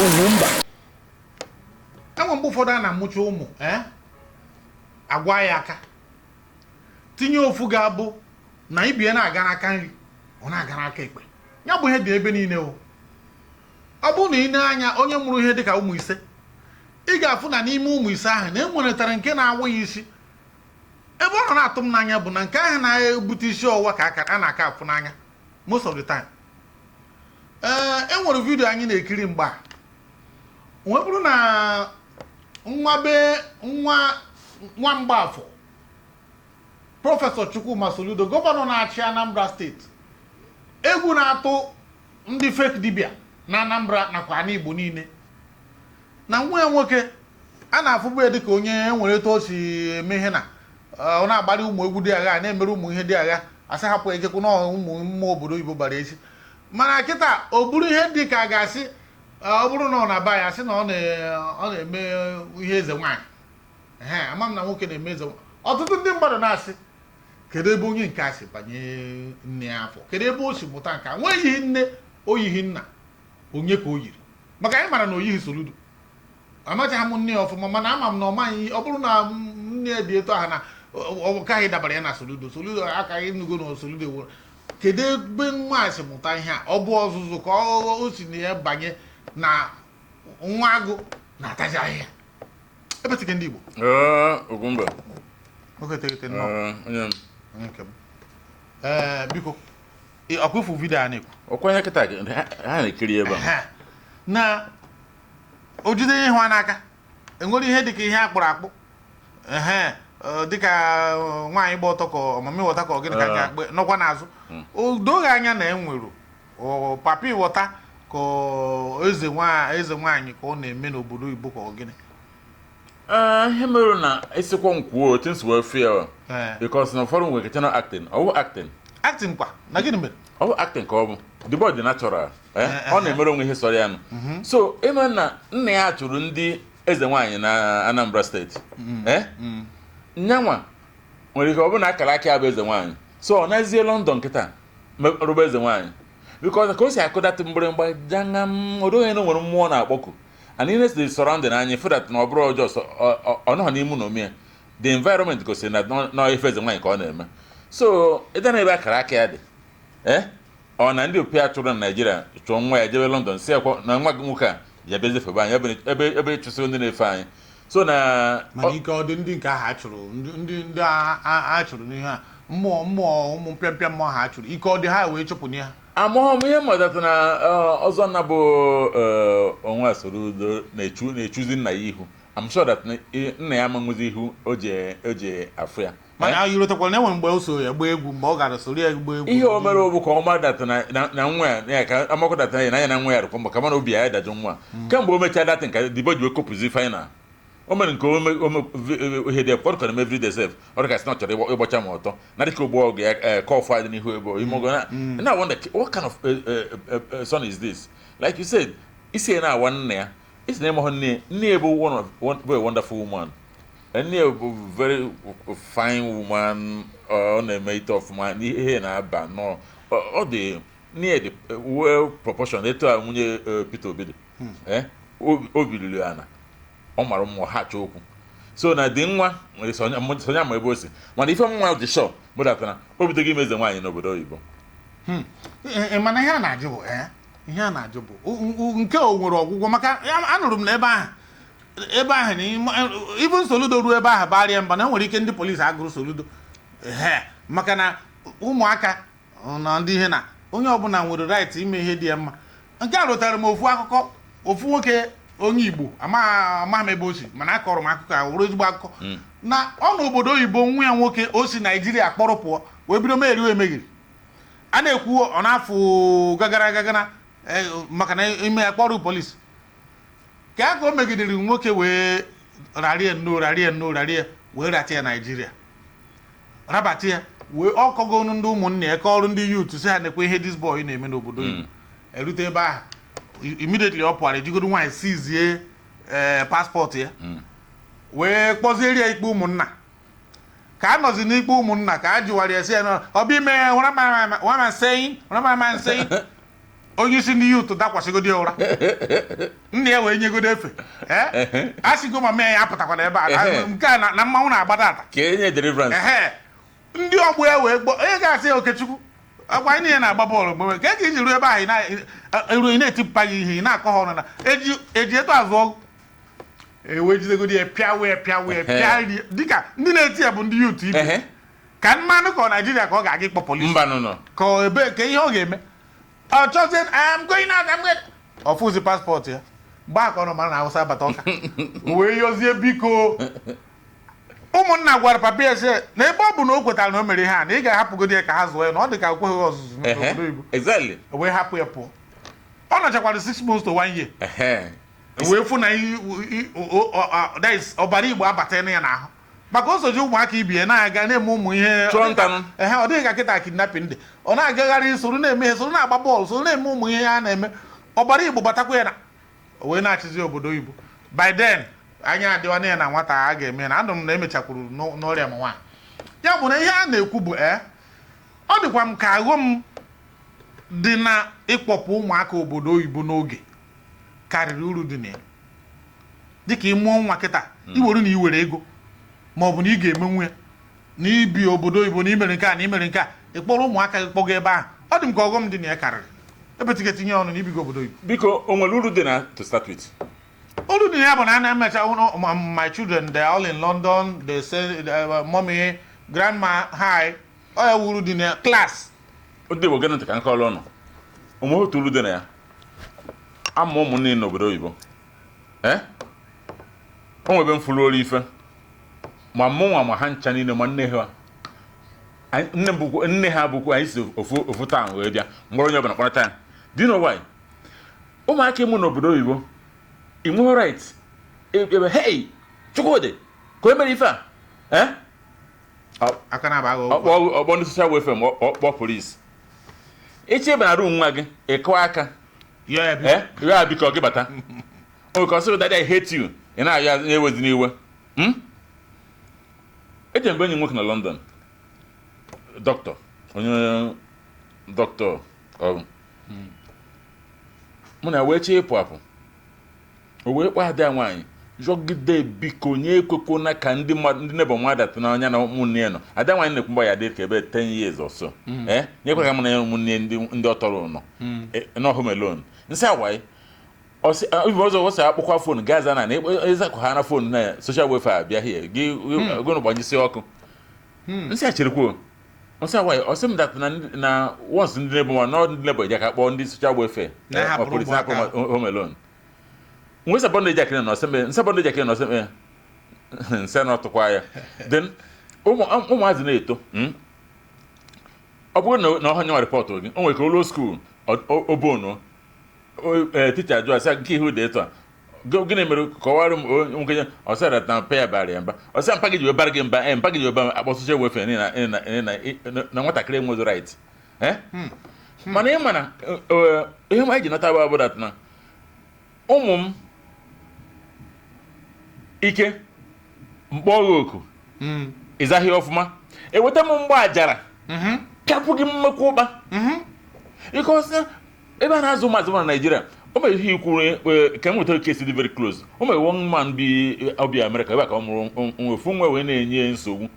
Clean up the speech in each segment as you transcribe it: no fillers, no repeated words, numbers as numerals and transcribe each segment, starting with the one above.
Ugwumba. Enwe mgbe ụfọdụ a na-amụcha ụmụ, agwa ya aka tinye ofu ga-abụ na ibie na-aga n'aka nri, ọ na-aga n'aka ekpe. Ya bụ ihe dị ebe niile. O ọ bụrụ na ị na-anya onye mụrụ ihe dịka ụmụ 5, ị ga-afụ na n'ime ụmụ 5 ahụ na enweretara nke na-awụ ya isi. Ebe ọ nọ na-atụ m n'anya bụ na nke ahụ na-ebute isi ọwụwa ka aka a na-aka afụ n'anya most of the time. Ee, e nwere video anyị na-ekiri mgbe a wee bụrụ na nwa be nwa nwa Mgbafọ, Professor Chukwuma Soludo, gọvanọ na-achị Anambra Steeti, egwu na-atụ ndị fake dibia na Anambra nakwa ala Igbo niile, na nwa ya nwoke a na-afụbu ya dịka onye enwere etu o si eme ihe na ọ na-agbara ụmụ egwu dị agha, na-emere ụmụ ihe dị agha, asị hapụ ejekwu na ụmụ mmụọ obodo oyibo bara esi. Mana kịta o buru ihe dị ka a ga-asị, ọ bụrụ na ọ na-aba ya, asị na ọ na-eme ihe eze nwaanyị. Ehe, ama m na nwoke na-eme eze nwaanyị. Ọtụtụ ndị mmadụ na-asị, kedu ebe onye nke a si banye nne ya afọ? Kedu ebe o si mụta nke a? Nweghị nne, o yighị nna. Onye ka o yiri? Maka anyị mara na o yighị Soludo. Amachaghị m nne ya ọfụma, mana ama m na ọ maghị. Ọ bụrụ na nne ya dị etu ahụ na ọ kaghị dabara ya na Soludo. Soludo akaghị nnugo na Soludo nwere. Kedu ebe nwa a si mụta ihe a? Ọ bụ ọzụzụ ka o si na ya banye na nwa agụ na-atazi ahịhịa ebetike ndị Igbo? Ee, Ugwumba. Nwoke teghete, nnọọ. Ee, onye m. Onye nke m. Ee, biko, ọkwa ifu video a na-ekwu? Ọkwa kịta ha na-ekiri ebe a. Ehe. Na o jide ihe ịhụ n'aka, enwere ihe dịka ihe akpụrụ akpụ, ehe, dịka nwaanyị gba ọtọ ka ọmami wọta ka ọ gịnị ka ga-akpụ nọkwa n'azụ. O doghị anya na enwere papi wọta ka ọ eze nwaanyị ka ọ na-eme n'obodo oyibo ka ọ gịnị. Ee, ihe mere na esikwa m kwuo otu m si wee feel because na ụfọdụ nwere ike na acting, ọ bụ acting. Acting kwa na gịnị mere? Ọ bụ acting ka ọ bụ. The boy dị natural, eh? Ọ na-emere onwe ihe sọrọ ya nụ. So ịma na nna ya chụrụ ndị eze nwaanyị na Anambra Steeti, eh? Nyanwa nwere ike ọ bụrụ na akara aka ya bụ eze nwaanyị, so ọ nazie London kịta rụba eze nwaanyị, because ka o si akụdatụ mgbịrịmgba jangam, o doghị na o nwere mmụọ na-akpọku and ihe the surrounding anyị fụ that na ọ bụrụ ọjọọ ọ nọghọ n'ime na ome the environment gosiri na nọ ife eze nwaanyị ka ọ na-eme. So ịda na ebe akara aka ya dị, ee, ọ na ndị opi a chụrụ na Naijiria chụọ nwa ya jebe London, si akwa na nwa gị nwoke a ya bịazie febe anyị ebe ịchụsịrị ndị na-efe anyị, so na Mana ike ọ dị ndị nke ahụ a chụrụ, ndị a chụrụ n'ihe a, mmụọ mmụọ, ụmụ mpịampịa mmụọ ha a chụrụ, ike ọ dị ha wee chụpụ n'ihe ha? Amaghị m ihe mmadụ na ọzọ na bụ onwe Soludo na-echuzi nna ya ihu. I'm sure that nna ya amanwụzi ihu o ji afụ ya. Mana anyị rotekwara na enwe mgbe o so ya gbaa egwu, mgbe ọ gara soro ya gbaa egwu. Ihe o mere bụ ka ọ mara that na nwa ya ka amakwa that na ya na nwa ya rụkwa maka mana obi ya dajụ nwa kemgbe o mechaa datin ka dibo ji wee kopụzi final o mere nke ihe dị ọ dịka na everyday sef, ọ dịka sị na ọ chọrọ ịgbacha ma ọtọ na dịka ogbo ọgụ ya kọfụ adị n'ihu ebe imogo na na I wonder what kind of son is this. Like you said, isi ya na-awa nna ya, isi na ịmahụ nne ya. Nne ya bụ one of one bụ a wonderful woman. Nne ya bụ very fine woman. Ọ na-eme ite ọfụma n'ihe na-aba nọọ. Ọ dị nne ya dị well proportioned etu a nwunye Peter Obi dị. Obi ruru ya na ọ mara mmụọ ha chọọ okwu, so na dị nwa nwere sonye ma ebe o si, mana ife nwa dị sure bụ that na o bidogo ime eze nwaanyị n'obodo oyibo. Mana ihe a na-ajụ bụ, ihe a na-ajụ bụ nke o nwere ọgwụgwọ? Maka anụrụ m na ebe ahụ na even Soludo ruo ebe ahụ barịa mba na enwere ike ndị polisi agụrụ Soludo, ehe, maka na ụmụaka na ndị ihe na onye ọbụla nwere right ime ihe dị ya mma. Nke a rụtara m ofu akụkọ ofu nwoke onye Igbo, ama m ebe o si, mana akọrọ m akụkọ a wụrụ ezigbo akụkọ na ọ n'obodo oyibo. Nwa ya nwoke o si Naijiria kpọrọ pụọ wee bido megheri emegheri a na-ekwu ọ na-afụ gagara gagara, maka na ime ya kpọrọ polisi ka o megidere nwoke wee rarie nnọọ, rarie nnọọ, rarie, wee rata ya Naijiria, rabata ya, wee ọkọgonu ndị ụmụnne ya ka ọrụ ndị youth si ha nekwe ihe this boy na-eme n'obodo oyibo. Erute ebe ahụ, immediately ọ pụara, ejigodo nwaanyị sizie ee passport ya wee kpọziere ya ikpe ụmụnna. Ka a nọzi n'ikpe ụmụnna ka a jụwara ya, sị ya na ọ bụ ime what am I saying, what am I saying? Onye isi ndị youth dakwasịgodi ya ụra, nna ya wee nyegodo efe. Ee, a sịgo ma mee ya apụtakwana ebe a. Nke a na mmanwụ na-agba tata. Ka enye deliverance. Ehe, ndị ọgbọ ya wee gbọ onye ga-asị ya, "Okechukwu, ọkwa anyị niile na-agba bọọlụ mgbe ka e iji ruo ebe ahụ, ị eru ị na-etipụta gị ihe, ị na-akọ ha ọnụ na eji eji etu azụ ọgụ." Ewee jidegodi ya, pịa wee pịa wee pịa rie, dịka ndị na-eti ya bụ ndị youth ibe. Ka mmanụ ka ọ Naijiria ka ọ ga-aga ịkpọ polisi? Mba, nọ nọ. Ka ọ ebe ka ihe ọ ga-eme, ọ chọzie, "I'm going out, I'm going." Ọ fụzi passport ya mgbe a ka ọ nọ mara na Awụsa abata ọka wee yọzie biko. Ụmụnna gwara papa ya sị na ebe ọ bụ na o kwetara na o mere ihe a, na ị ga-ahapụgodi ya ka ha zụọ ya, na ọ dị ka o kweghị ọzụzụ n'obodo oyibo. O wee hapụ ya pụọ. Ọ nọchakwara 6 months to one year, wee fụ na that is, ọbara Igbo abata ya n'ahụ, maka o soji ụmụaka ibie na-aga na-eme ụmụ ihe. Chụọ ntanụ. Ehe, ọ dịghị ka kịta kidnapping dị. Ọ na-agagharị, soro na-eme ihe, soro na-agba bọọlụ, soro na-eme ụmụ ihe a na-eme. Ọbara Igbo batakwa ya na o wee na-achịzi obodo oyibo. By then anya adịwana ya na nwata a ga-eme na anụ m na emechakwuru n'ọrịa ma nwaanyị ya bụ na ihe a na-ekwu bụ ee, ọ dịkwa m ka aghọm dị na ịkpọpụ ụmụaka obodo oyibo n'oge karịrị uru dị na ya. Dịka ịmụọ nwa kịta, iwere na iwere ego, ma ọ bụ na ị ga-emenwu ya na ibi obodo oyibo, na imere nke a na imere nke a, ịkpọrọ ụmụaka gị kpọga ebe ahụ, ọ dị m ka ọghọm dị na ya karịrị ebetika tinye ọnụ na ibigo obodo oyibo. Biko, o nwere uru dị na to start with? Uru dị na ya bụ na a na-emecha my children, they are all in London, they say, "Mommy, grandma, hi." Ọ ya wuru dị na class. Ndị Igbo, gịnị ntị ka nke ọlụ ụnụ onwe otu uru dị na ya ama ụmụ niile n'obodo oyibo. Ee, o nwebe m fụrụ olu ife ma mụnwa ma ha ncha niile ma nne ha. Nne m bụkwa nne ha, bụkwa anyị si ofu ofu taa wee bịa mgbọrọ onye ọbụla kpọrọta ya. Do you know why? Ụmụaka ịmụ n'obodo oyibo, ị nweghị right ebe, "Hey, Chukwudị, ka o mere ife a." Eh? Aka na-aba agha. Ọkpọ ọkpọ ndị social welfare ma ọkpọ polisi ịchị ịba na room nwa gị, ịkụ aka. Yọọ ya biko. Eh, ya biko, gị bata o ka ọ sịrị, "Daddy, I hate you." Ị na-ayọ ya na-ewezi n'iwe. Eje mgbe enyi m nwoke na London, dọkịta, onye dọkịta ọrụ mụ na wee chee ịpụ apụ, o wee kpọọ ada ya nwaanyị, jọgide, "Biko, nye ekwekwana ka ndị mmadụ, ndị neighbour mmadụ atụ n'anya na ụmụnne ya nọ." Ada nwaanyị na-ekwu mgba ya dị ka ebe 10 years or so. Ee, nyekwa ka mụ na ya ụmụnne ya ndị ọ tọrọ nọ nọ home alone. Nsị awaị ọsị ibe ọzọ ọsị akpọkwa phone gaza na ịzakọ ha na phone na social welfare abịa hie gị gụnụ gbanyesi ọkụ. Nsị a cherekwuo, ọsị awaị, ọsị m that na once ndị neighbour nwa nọ, ndị neighbour eji aka kpọọ ndị social welfare. Na-ahapụrụ ma polisi ụmụaka. na-ahapụrụ home alone. Nwe sabọ ndị jakịrị nọ ọsị m nsabọ ndị jakịrị nọ ọsị m nsị na ọtụkwa ya. Then ụmụazị na-eto, Ọ bụrụ na ọhụ nyewa report gị, o nwere ka olu school obonu teacher jụọ asị nke ihu dị etu a, gịnị mere? Kọwara m nwoke. Ọ sị na mpa ya bara ya mba. Ọ sị mpa gị ji wee bara gị mba. Ee, mpa gị ji wee bara akpọ social welfare n'ihi na nwatakịrị enweghị right. Eh? Mana ị ma na ihe m anyị ji nata bụ that na ụmụ m ike mkpọ gị oku, ịzaghị ọfụma, eweta m mgba ajara pịapụ gị mmekwa ụkpa. Because ebe a na-azụ ụmụazị na Naịjirịa, o mere ihe ikwuru ka m nwetara case dị very close. O mere one man bi obi Amerịka ebe a ka ọ mụrụ nwa ofu nwa wee na-enye nsogbu.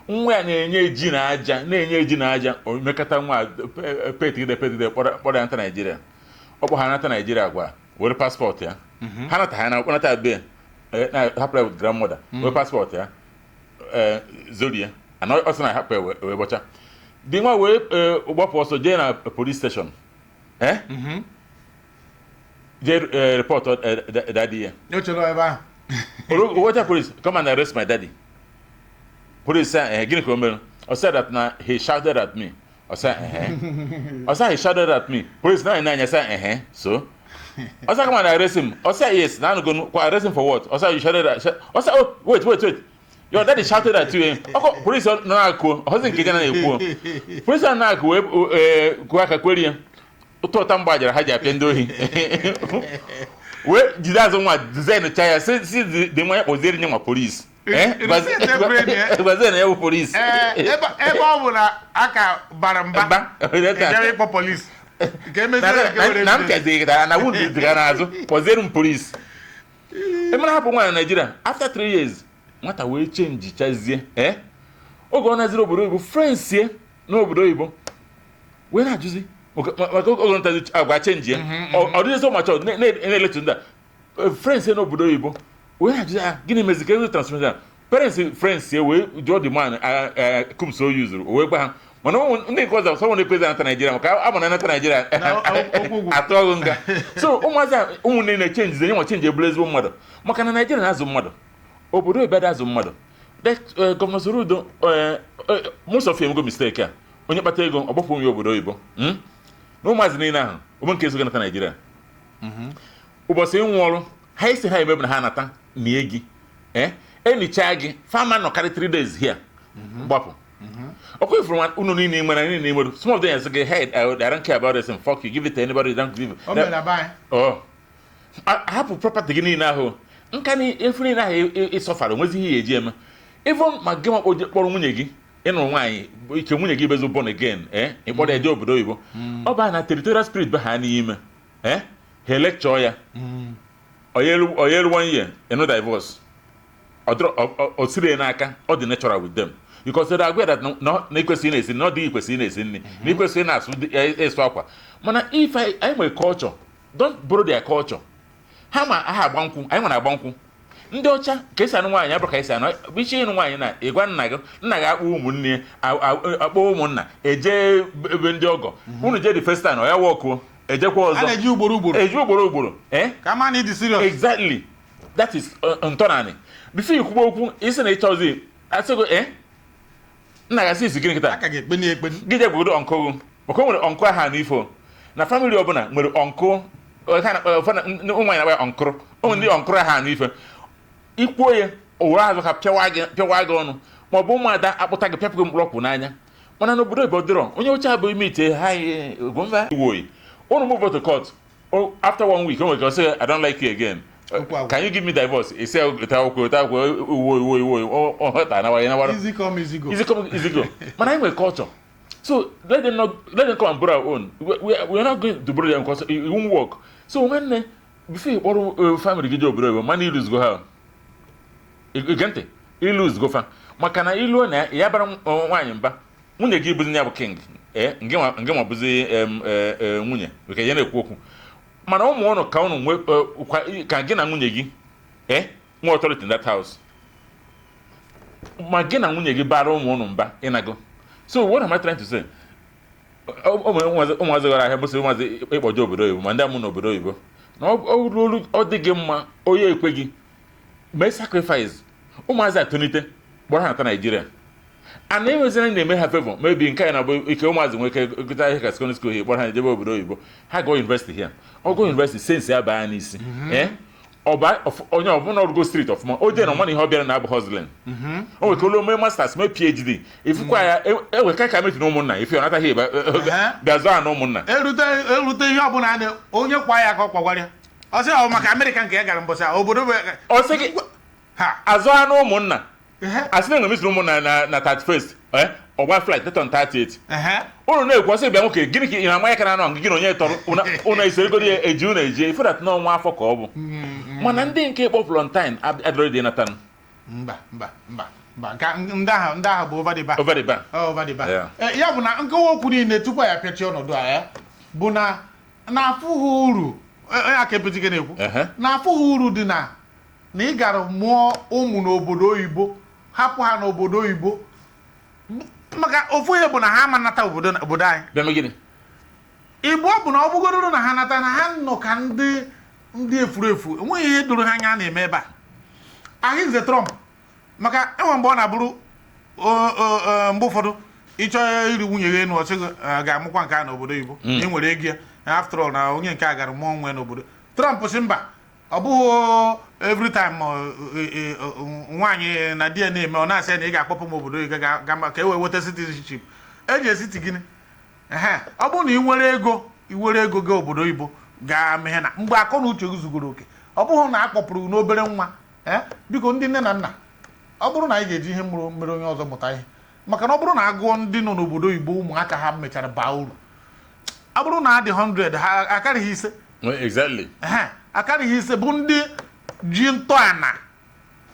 Nwa ya na-enye ji na aja, na-enye ji na aja. O mekata nwa petigide petigide, kpọrọ ya nata Naịjirịa. Ọ kpọ ha nata Naịjirịa, gwa were passport ya ha nata, ha na kpọnata be na hapụ ya with grandmother, were passport ya zorie ana. Ọ sị na hapụ ya wee bọcha dị nwa wee gbapụ ọsọ jee na police station, jee report daddy ya. O chere ebe ahụ. Wacha police, "Come and arrest my daddy." Police say, "Eh, gịnị ka o mere?" Ọ said that na he shouted at me. Ọ sị eh, ọ sị he shouted at me. Police na anya sị eh, so ọ sị come and arrest him. Ọ sị yes, na go kwa arrest him for what? Ọ sị you shouted at. Ọ sị, "Oh, wait, wait, wait, your daddy shouted at you." Eh, ọkọ police nọ na-akụ ọsị nke jena na-ekwu. Police nọ na-akụ wee kụọ aka kweri ya ụtọ ụta mgba ajara ha ji apịa ndị ohi wee jide azụ nwa design cha ya si si dị nwa ya kpọziere nye nwa polisi. Receipt ebere ya. Gwazie na ya bụ polisi. Ee, ebe ọ bụ na aka bara mba Mba. ị bịara ịkpọ polisi. Nke emeziere nke were na m evidence. pịaziri gị na wound dị ga n'azụ, kpọziere m polisi. Emere hapụ nwaanyị na Naijiria, after 3 years nwata wee change chazie. Ee, oge ọ naziri obodo oyibo, friends ye n'obodo oyibo wee na-ajụzi maka oge ntazi agwa change ya, ọ dịghịzi ụmụacha na-eletu ndị a friends ye n'obodo oyibo wee na-ajụzi ha gịnị mezi ka ebe transformation. Parents friends ye wee jụọ the man kumso yuzuru, o wee gwa ha. Mana ụmụ ndị nke ọzọ sọ nwere ekwezi anata Naijiria maka ama na anata Naijiria Na okwu ugwu. atụ ọgụ nga. So ụmụazị a, ụmụnne na-echange, enye nwa change ebulu ezigbo mmadụ, maka na Naijiria na-azụ mmadụ, obodo oyibo adị azụ mmadụ. That Governor Soludo, most of them go mistake a, onye kpata ego ọgbapụ onye obodo oyibo, Na ụmụazị niile ahụ ome nke esoghị nata Naijiria ụbọchị ịnwụ ọrụ ha isi ha emebu na ha nata nie gị, enichaa gị, fama nọkarị 3 days here gbapụ. Ọkwa ifuru nwa unu niile nwere niile nwere, some of them say, "Hey, I don't care about this and fuck you, give it to anybody, don't give it." O mere na be anyị. Oh. Hapụ property gị niile ahụ, nka na efu niile ahụ ịsọfara, onwezi ihe ya eji eme. Even ma gị nwa kpọrọ nwunye gị, ịnụrụ nwaanyị ike, nwunye gị bezu born again, ịkpọrọ ya jee obodo oyibo, ọ baa na territorial spirit be ha n'ime, ha elekchọọ ya, oyelu one year eno divorce. Ọ siri ya n'aka, ọ dị natural with them because they agree that na ikwesịrị na-esi na ọ dịghị ikwesịrị na-esi nri, na ikwesịrị na-asụ ịsụ akwa. Mana if anyị nwere culture, don't borrow their culture. Ha ma ha agba nkwụ, anyị nwere agba nkwụ ndị ọcha ka esi anụ nwaanyị, abụrụ ka esi anụ iche ịnụ nwaanyị na ịgwa nna gị, nna gị akpọ ụmụnne ya, akpọ ụmụnna, eje ebe ndị ọgọ unu jee the first time, ọ ya wọkụo, ejekwa A ọzọ. Na-eji ugboro ugboro. Eji ugboro ugboro, ka ama na ịdị serious. Exactly, that is ntọnanị. Before ikwugbo okwu isi na ịchọ ọzọ, asịgo nna gasị isi gịnị kịta? A ka ga-ekpe na ekpe. Gị je gwagodo uncle gị, maka o nwere uncle aha n'ifo na family ọbụla nwere uncle ụmụ nwaanyị na-akpa ya ọnkụrụ. O nwere ndị ọnkụrụ aha n'ife ikwuo ya, o were azụ ka pịawa gị, pịawa gị ọnụ, ma ọ bụ ụmụada akpụta gị, pịapụ gị mkpụrụ ọkwụ n'anya. Mana n'obodo oyibo dịrọ onye oche abụ ime ite ha gwomba iwu oyi unu move to court. After one week o nwere ka ọ sị, "I don't like you again." Okwu agwụ. "Can you give me divorce?" Isi ete akwụkwọ, ete akwụkwọ, uwe uwe uwe ọ ta anawa ya. Easy come, easy go. Easy come, easy go. Mana anyị nwere culture, so let them not, let them come and borrow our own. We are not going to borrow them because it won't work. So nwanne, before ị kpọrọ family gị jee obodo oyibo, mana ilose go ha, ige ntị, ilose go fa, maka na iluo na ya bara nwaanyị mba, nwunye gị bụzi ya bụ king, nge nwa bụzi nwunye nke ya na-ekwu okwu. Mana ụmụ ụnụ ka ụnụ nwee ka gị na nwunye gị nwee authority in that house, ma gị na nwunye gị bara ụmụ ụnụ mba ịnago. So what am I trying to say? Ụmụazị ghọrọ ahịa bụsị ụmụazị ịkpọje obodo oyibo, ma ndị amụ n'obodo oyibo na ọ ruo, ọ dị gị mma, onye ekwe gị mee sacrifice, ụmụazị atonite, kpọrọ ha nata Naijiria. A na-enwezina na-eme ha favor, maybe nke a na-abụ ike ụmụazị nwee ike gụta ihe ka secondary school, kpọrọ ha jebe obodo oyibo, ha gụọ university here, ọ gụọ university, sense ya baa n'isi, ọba onye ọbụla ọrụgo street ọfụma, o jee na ọma na ihe ọ bịara na-abụ hustling. O nwere ka olu mee masters, mee PhD, ifukwa ya ewe ka ka metu na ụmụnna ife ọ nataghị bịa zọọ ha na ụmụnna. Erute erute ihe ọbụla a na onye kwa ya ka ọ kwagwara ya, ọ sị ọ maka Amerịka nke ya gara mbọsị a, obodo bụ Ọ sị gị ha azụ ha na ụmụnna. Asị na enwe mesiri ụmụnna na 31st, ọgba flight net on 38. Ụnụ na-ekwu, ọsị bịa nwoke, gịnị ka ị na-ama ya ka na anọ gị na onye tọrọ ụnụ eserigoro ya eji ụnụ eji ife dat n'ọnwa afọ ka ọ bụ. Mana ndị nke ịkpọ Florentine adịrọ dị natan. Mba, mba, mba, mba, nke ndị ahụ bụ over the bar. Over the bar. Ọ, over the bar. Yeah. Ya bụ na nkọwa okwu niile tupu anyị apịachi ọnọdụ a, ya bụ na na-afụghị uru, onye aka epetike na-ekwu na-afụghị uru dị na ị gara mụọ ụmụ n'obodo oyibo, hapụ ha n'obodo oyibo, maka ofu ihe bụ na ha ama nata obodo anyị. Bịa mee gịnị? Igbo bụ na ọ bụgodoro na ha nata, na ha nọ ka ndị efuru efu, enweghị ihe doro ha anya a na-eme ebe a. Ahịnze Trump, maka enwe mgbe ọ na-abụrụ mgbe ụfọdụ ịchọ iri nwunye gị enu, ọsị gị, ga-amụkwa nke a n'obodo oyibo, ị nwere ego ya. After all, na onye nke a gara mụọ nwe n'obodo. Trump sị mba, ọ bụghị every time nwaanyị na di ya na-eme, ọ na-asị ya na ị ga-akpọpụ m obodo oyibo ka e wee weta citizenship eji esiti gịnị. Ehe, ọ bụrụ na ị nwere ego, ị were ego gaa obodo oyibo, gaa meghe na mgbe akọ na uche gị zugoro oke, ọ bụghị na a kpọpụrụ gị n'obere nwa. Biko, ndị nne na nna, ọ bụrụ na anyị ga-eji ihe mụrụ mere onye ọzọ mụta ihe, maka na ọ bụrụ na agụọ ndị nọ n'obodo oyibo, ụmụaka ha mechara baa uru. Ọ bụrụ na adị 100, ha akarịghị 5. Well, exactly. Ehe, akarịghị 5 bụ ndị ji ntọala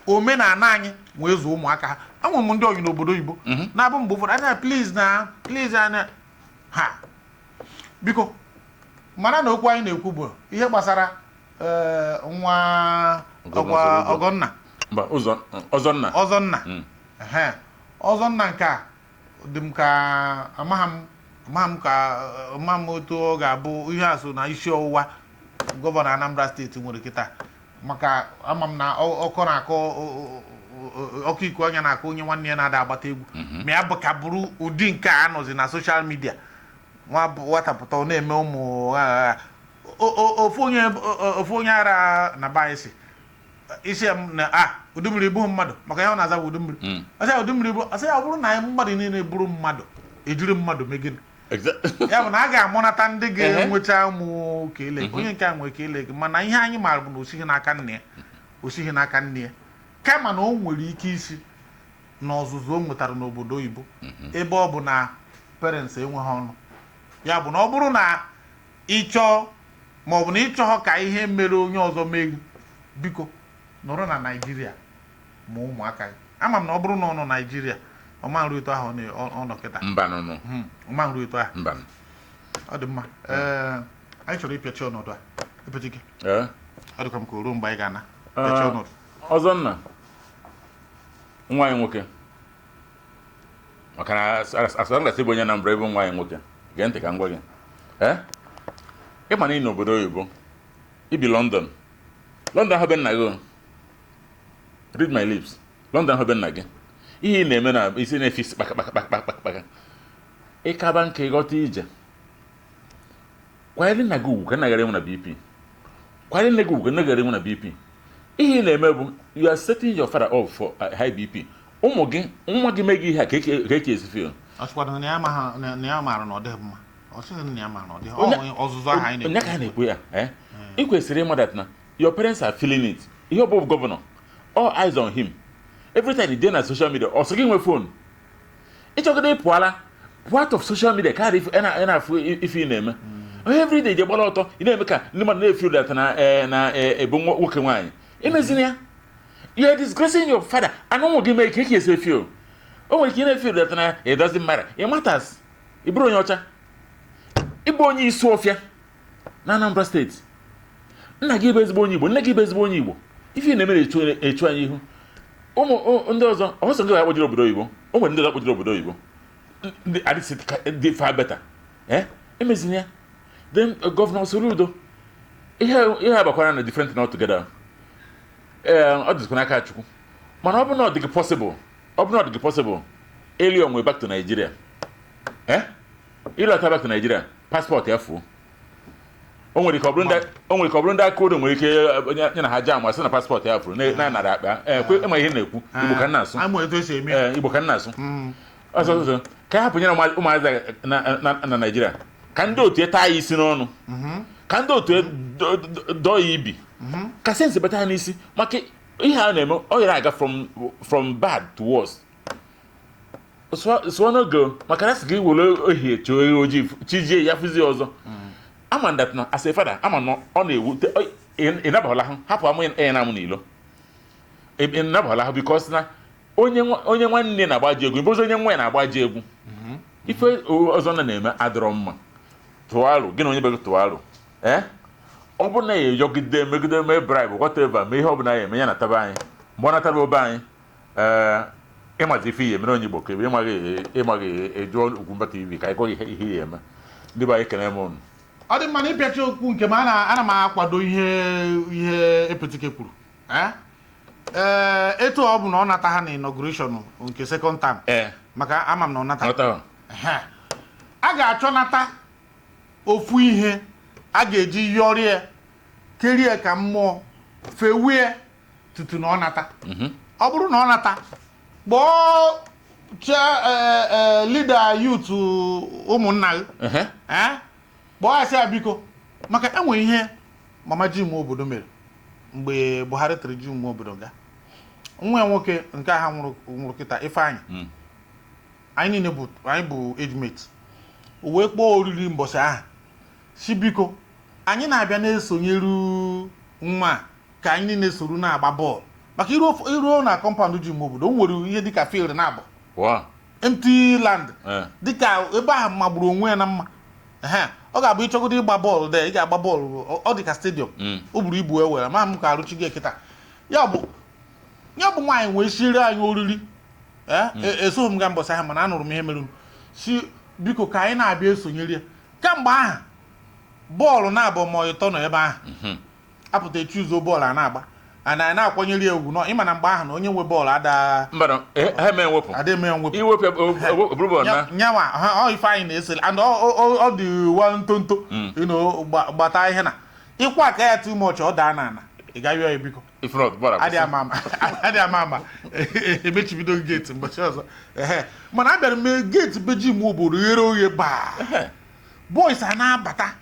omenala anyị wee zụọ ụmụaka ha. Enwere m ndị ọyị n'obodo oyibo na-abụ mgbe ụfọdụ anya, please na please, anya ha, biko mara na okwu anyị na-ekwu bụ ihe gbasara nwa Ọgọnna. ọgwa Soludo. Ọgọnna. Mba, ụzọ Ọzọnna. Ọzọnna. Ehe, Ọzọnna nke a dị m ka amaghị m ka amaghị m otu ọ ga-abụ. Ihe a so na isi ọwụwa gọvanọ Anambra Steeti nwere kịta, maka ama m na ọkọ na-akọ ọkụ iku anya na-akọ onye nwanne ya na-ada agbata egwu, ma ya bụ ka bụrụ ụdị nke a anọzi na social media. Nwa bụ nwata pụta, ọ na-eme ụmụ ofu onye ara na be anyị si isi ya m na a udu mmiri bụghị mmadụ, maka ya ọ na-aza bụ udu mmiri. Ọsị ya udu mmiri bụ, ọsị ya ọ bụrụ na mmadụ niile bụrụ mmadụ, ejiri mmadụ mee gịnị? Ya bụ na a ga-amụnata ndị ga-enwecha ụmụ kele onye nke a nwere kele, mana ihe anyị maara bụ na o sighi n'aka nne ya, o sighi n'aka nne ya, kama na o nwere ike isi n'ọzụzụ o nwetara n'obodo oyibo, ebe ọ bụ na parents enweghị ọnụ. Ya bụ na ọ bụrụ na ị chọọ, ma ọ bụ na ị chọghọ ka ihe mere onye ọzọ mee gị, biko nọrọ na Naijiria ma ụmụaka gị. Ama m na ọ bụrụ na ọ nọ Naijiria, ọ ma nru etu ahụ ọ nọ kịta. Mba, nụnụ. Ọ ma nru etu ahụ. Mba. Ọ dị mma. Ee, anyị chọrọ ịpịachi ọnọdụ a, ịpịachi gị. Ee. Ọ dịkwa m ka o ruo mgbe anyị ga-ana pịachi ọnọdụ. Ọzọnna nwa anyị nwoke, maka na asọgasị bụ onye Anambra, ebe nwa anyị nwoke, gee ntị ka m gwa gị. Ee, ịma na ị n'obodo oyibo, ibi London. London ahụ be nna gị o. Read my lips, London ahụ be nna gị. Ihe ị na-eme na isi na-efe isi kpaka kpaka kpaka kpaka kpaka, ịkaba nke ịghọta ije. Kwanyere nna gị ugwu ka nna gara enwe na BP. Kwanyere nne gị ugwu ka nne gara enwe na BP. Ihe ị na-eme bụ you are setting your father up for high BP. Ụmụ gị, nwa gị mee gị ihe a, ka eke esi feel? Ọ sịkwana na ya amaghị na ya maara na ọ dịghị mma. Ọ sịghị na ya maara na ọ dịghị ọ ọzụzụ ahụ anyị Onye ka a na-ekwu ya? Eh, ị kwesịrị ịma that na your parents are feeling it. Ihe ọ bụ gọvanọ, all eyes on him every time he dey na social media. Ọ sị gị nwe phone, ịchọgide ịpụala, pụọ out of social media ka ị na-afụ ife ị na-eme every day. Je gbara ọtọ, ị na-eme ka ndị mmadụ na-efeel that na na ebu nwoke nwaanyị imezina ya. You are disgracing your father and ụmụ gị mee ka eke esi efeel. O nwere ike ị na-efeel that na it doesn't matter. It matters. Ị bụrụ onye ọcha, ịbụ onye isi ọfịa na Anambra Steeti, nna gị bụ ezigbo onye Igbo, nne gị bụ ezigbo onye Igbo. Ife ị na-eme na-echu echu anyị ihu. Ụmụ ndị ọzọ ọsọ gị akpọjiri obodo oyibo, o nwere ndị ọzọ akpọjiri obodo oyibo, ndị adịsị dị far better. Eh, emezina ya. Then Gọvanọ Soludo, ihe ihe abakwara na different thing altogether. Ee, ọ dịzikwa n'aka Chukwu, mana ọ bụ na ọ dị gị possible, ọ bụ na ọ dị gị possible ịlị onwe back to Nigeria, eh, ịlọta back to Nigeria, passport ya fuo. O nwere ike ọ bụrụ ndị o nwere ike ọ bụrụ ndị aka odo nwere ike ya na ha jam asị na passport ya furu na nara akpa. Ee, kwe ịma ihe m na-ekwu. Igbo ka m na-asụ. Amụ etu esi eme ya. Ee, Igbo ka m na-asụ. Ọzọ ọzọ ka hapụ nyere ụmụazị na Naịjirịa, ka ndị otu ya taa ya isi n'ọnụ, ka ndị otu ya dọọ ya ibi, ka sense bata ha n'isi, maka ihe a na-eme ọ yara aga from bad to worse. Sụọ n'oge, maka na sị gị were ehihie chọọ ewu ojii, chijie ya fụzie ọzọ. Ama that na as a father, ama na ọ na-ewute. Ị nabaghala ha, hapụ amụ ya na amụ n'ilo. Ị nabaghala ha because na onye nwanne na-agbaji egwu, ịbụzi onye nwa ya na-agbaji egwu. Ife ọzọ na na-eme adịrọ mma. Tụọ aro gị na onye be gị, tụọ aro. Ee, ọ bụrụ na ya eyọgide, megide, mee bribe, whatever, mee ihe ọ bụla ya eme, ya nataba anyị. Mgbe ọ nataba obe anyị, ee, ịmazi ife ihe mere onye Igbo ka ebe ịmaghị ejuo Ugwumba TV ka anyị gwa gị ihe ya eme. Ndị be anyị, kene m unu. Ọ dị mma. Na ịpịachi okwu nke m, ana m akwado ihe Epetike kwuru. Eh? Ee, etu ọ bụ na ọ nata ha na inauguration nke second term, maka ama m na ọ nata. Nghọta. Ehe. A ga-achọnata ofu ihe a ga-eji yọrie kerie ka mmụọ fewie tutu na ọ nata. Ọ bụrụ na ọ nata, kpọọ leader youth ụmụnna gị. Eh? Kpọọ ya, sị ya biko, maka enwe ihe mama ji ume obodo mere mgbe Buhari tiri ji ume obodo ga nwa ya nwoke nke agha nwụrụ kịta, Ifeanyị. Anyị niile bụ, anyị bụ age mate. O wee kpọọ oriri mbọsị ahụ. Si biko, anyị na-abịa na-esonyeru nwa a, ka anyị niile soro na-agba bọọlụ, maka iruo na compound ji ime obodo, o nwere ihe dịka field na-abụ empty land, dịka ebe ahụ magburu onwe ya na mma. Ehe, ọ ga-abụ ịchọgodo ịgba bọọlụ de, ị ga-agba bọọlụ. Ọ dị ka stadium. O buru ibu, e were ma m ka arụchi gị kịta. Ya bụ nwaanyị wee siere anyị oriri. Ee, esoghị m ga mbọsị ahụ, mana anụrụ m ihe mere. Si biko, ka anyị na-abịa esonyere ya. Kamgbe ahụ, bọọlụ na-abụ ma ịtọ nọ ebe ahụ, apụta echuzo bọọlụ a na-agba, ana anyị na-akwanyere ya ugwu nọ. Ịma na mgbe ahụ na onye nwe bọọlụ ada Mba, na ha eme mwepụ. Ada eme ya mwepụ. Iwepụ ya, ọ bụrụ bọọlụ na Nyanwa ọ ife anyị na-esere and ọ dị wa ntonto, gbata ihe na ịkwa aka ya too much, ọ daa n'ala, ị ga yọọ ya biko. If not, bọọlụ adị akwụsị. Ama ama, adị ama ama, emechibido gate mbọchị ọzọ. Ehe, mana a bịara mee gate beji ime obodo ghere oghe baa, boys a na-abata,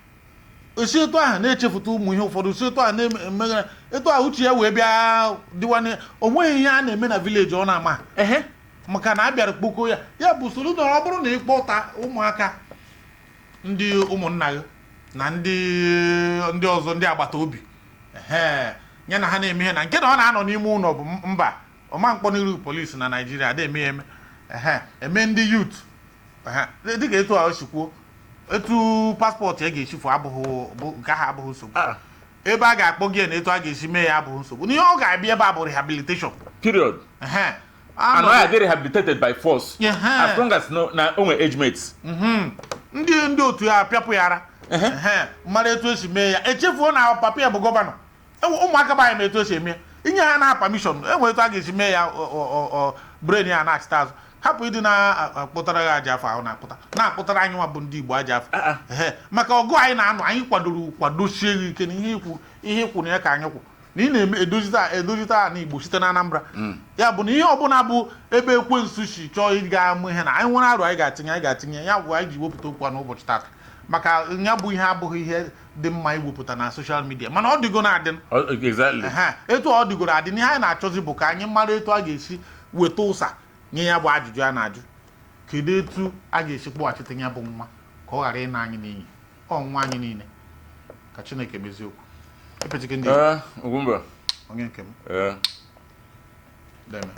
esi etu ahụ na-echefuta ụmụ ihe ụfọdụ, si etu ahụ na-emegara etu ahụ uche ya wee bịa dịwane. O nweghị ihe a na-eme na village ọ na-ama, maka na a bịara kpoko ya. Ya bụ, soro na ọ bụrụ na ịkpọta ụmụaka ndị ụmụnna gị na ndị ọzọ, ndị agbata obi, ehe, ya na ha na-eme ihe na nke na ọ na-anọ n'ime ụlọ bụ mba ọma mkpọ n'iru polisi na Naijiria ada eme ya eme. Ehe, eme ndị youth, ehe, dịka etu a o si kwuo, etu passport ya ga-echifu abụghị bụ nke ahụ abụghị nsogbu. Ebe a ga-akpọ gị na etu a ga-esi mee ya abụghị nsogbu. N'ihe ọ ga-abịa ebe a bụ rehabilitation. Period. Ehe. And I dey rehabilitated by force. Ehe. As long as no na o nwere age mates. Ndị otu ya apịapụ ya ara. Ehe, mara etu esi mee ya, echefuo na papa ya bụ governor. Ụmụaka be anyị ma etu esi eme ya. Inye ha na permission, enwe etu a ga-esi mee ya, brain ya na-achịta azụ, hapụ ịdị na-akpụtara ya aja afọ ahụ na-akpụtara anyị nwa bụ ndị Igbo aja afọ. Ehe, maka ọgụ anyị na-anụ, anyị kwadoro kwadosie ya ike na ihe ikwu na ya ka anyị kwụ na ị na-eme edozite ala Igbo site na Anambra. Ya bụ na ihe ọbụla bụ ebe ekwensu si chọọ ịga amụ ihe na anyị nwere arụ, anyị ga-atinye ya. Bụ anyị ji wepụta okwu a n'ụbọchị tata, maka ya bụ ihe abụghị ihe dị mma iwepụta na social media, mana ọ dịgo na-adị. Oh, exactly. Ehe, etu ọ dịgoro adị n'ihe anyị na-achọzi bụ ka anyị mara etu a ga-esi weta ụsa nye ya bụ ajụjụ a na-ajụ: kedu etu a ga-esi kpọghachite ya bụ nwa ka ọ ghara ịna anyị n'iyi? Ọ nwa anyị niile. Ka Chineke mezie okwu epechike ndị Igbo. Ugwumba. Onye nke m. Eh. Deme.